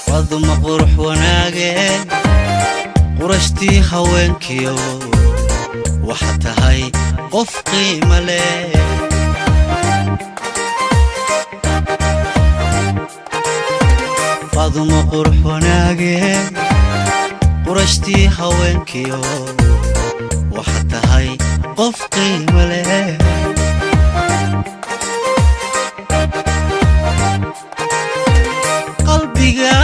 Faadumo qurux wanaage, qurashtii haweenkiyo, waxaa tahay qof qiimo leh. Faadumo qurux wanaage, qurashtii haweenkiyo, waxaa tahay qof qiimo leh. Qalbiga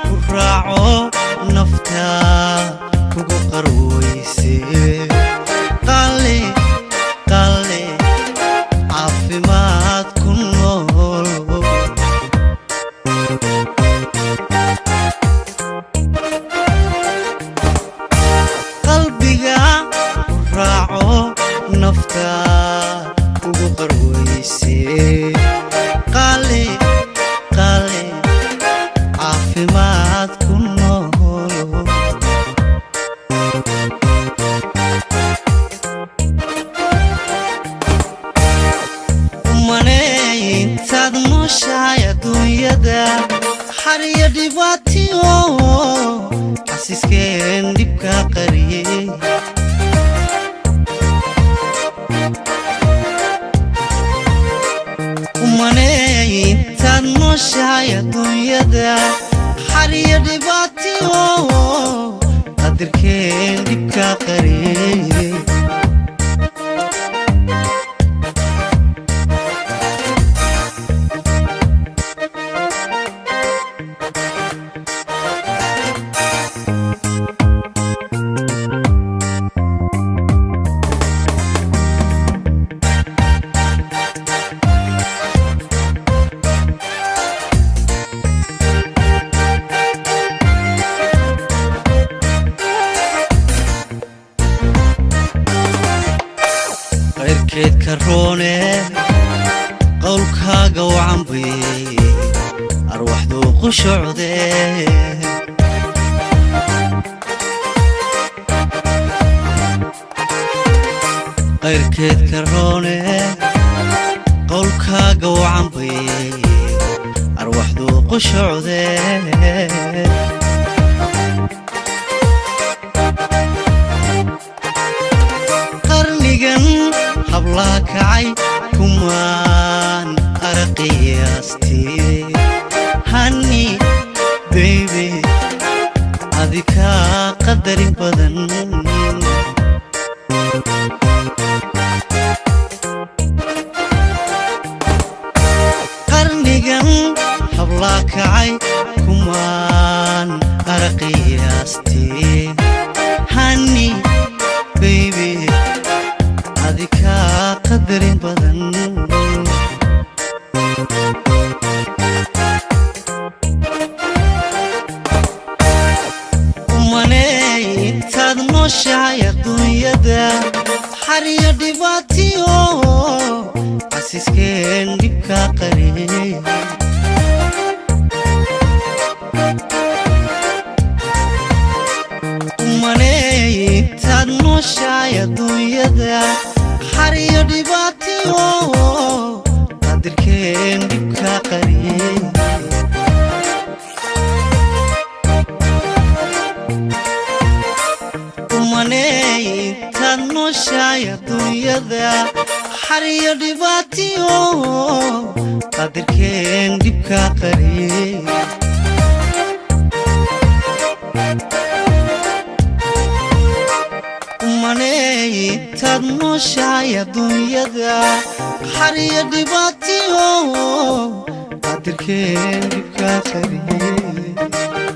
ku raaco, nafta kugu qarweyse, qali qali, caafimaad ku nool. Qalbiga ku raaco, nafta kugu qarweyse, qali qali, caafimaad ku nool. Umaney intaad nooshahay adduunyada, xariyo dhibaatiyo, xasiiskeen dhibka qariyey. Umaney intaad nooshahay adduunyada, xariyo dhibaatiyo, qadirkeen dhibka qariyey. Qayrkeed ka roone, qowlkaaga wacanbay arwaxduu qushucde. Qayrkeed ka roone, qowlkaaga wacanbay arwaxduu qushucde. Qarnigan hablaa kacay kumaan araqiyaastii, hani beybe, adikaa qadarin badan. Qarnigan hablaa kacay kumaan araqiyaastii, hani beybe, adikaa qadarin badan. Umaney intaad nooshahay adduunyada, xariyo dhibaatiyo, xasiiskeen dhibka qariyey. Umaney intaad nooshahay adduunyada, xariyo dhibaatiyo, qadirkeen dhibka qariyey. Umaney intaad nooshahay adduunyada, xariyo dhibaatiyo, qadirkeen dhibka qariyey. Umaney intaad nooshahay adduunyada, xariyo dhibaatiyo, qadirkeen dhibka qariyey.